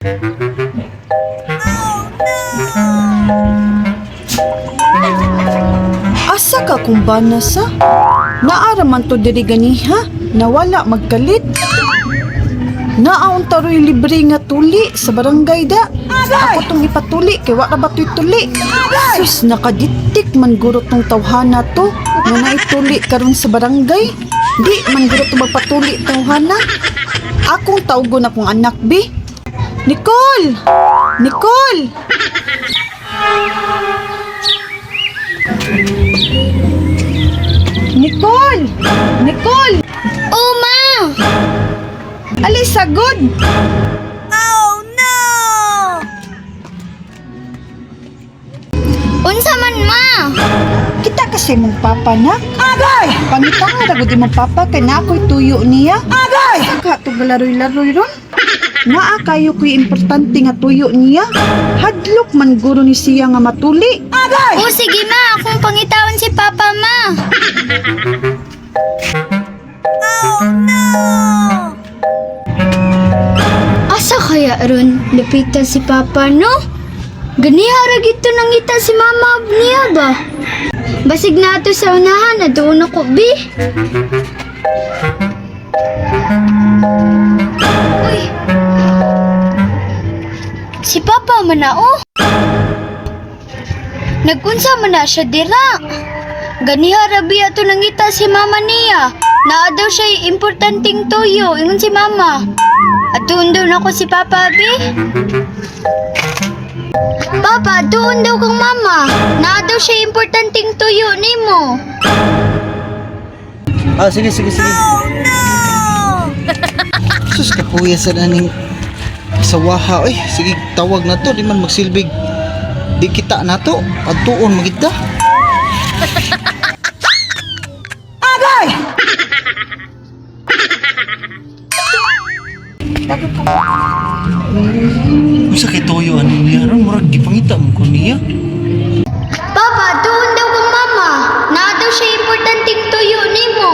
Asa ka kung bana sa? Naara man to diri ganiha, nawala magkalit. Naaon taroy libre nga tuli sa barangay da. Ako tong ipatuli kay wa ra ba to'y tuli. Sus, nakaditik man guro tong tawhana to nga naituli karon sa barangay. Di man guro to magpatuli tawhana. Akong tawgon akong anak bi. Nicole! Nicole! Nicole! Nicole! Oh, ma! Alisa, good! Unsa man, ma? Kita kasi mong papa na. Agay! Pangitanga ra gud imong papa kay na ako'y tuyo niya. Agay! Ka to galaroy-laroy ron. Naa kayo ko'y importante nga tuyo niya. Hadlok man guro ni siya nga matuli. Agay! Oh, sige, ma. Akong pangitaon si Papa, ma. Asa kaya ron lapitan si Papa, no? Ganiha ra gito nangita si Mama niya ba? Basig na ato sa unahan, adoon ako, bi. Uy! Si Papa man na, oh! Nagkunsa man na siya dira. Ganiha rabi ato nangita si mama niya. Naa daw siya importanteng tuyo, ingon si mama. Atuon daw nako si Papa, bi. Papa, doon daw kang mama. Naa daw siya importanteng tuyo nimo. Ah, sige, sige, sige. Oh, no! Sus, kapuya sa naning sawaha. Uy, sige, tawag na to. Di man magsilbig. Di kita na to. Adtuon magita. Agay! Unsa kay toyo ano niya ron? Murag gipangita mo ko niya. Papa, doon daw kang mama. Naa daw siya importanteng tuyo nimo.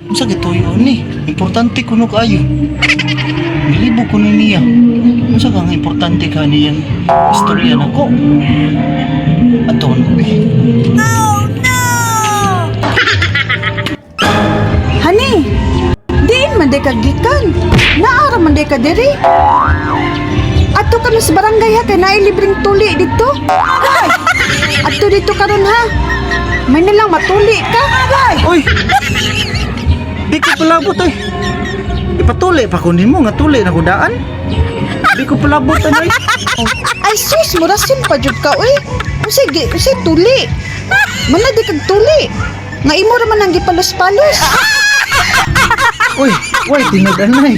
Unsa kay toyo ni? Importante kuno kaayo. Nilibo ko ni niya. Unsa ka nga importante ka niyang istorya nako? Aton ko eh. Hani, diin man day ka gikan. Naara man day ka diri. Adto ka sa barangay ha kay naay libreng tuli dito. Agay! Adto dito karon ha. May nilang matuli ka. Agay! Uy! Di ko palabot oy. Ipatuli pa ko nimo nga tuli na ko daan. Di ko palabot ano eh. Ay sus, murason pa jud ka oy. Unsay gi, unsay tuli? Mana di kag tuli? Nga imo ra man ang gipalos-palos. Uy, way tinod anay.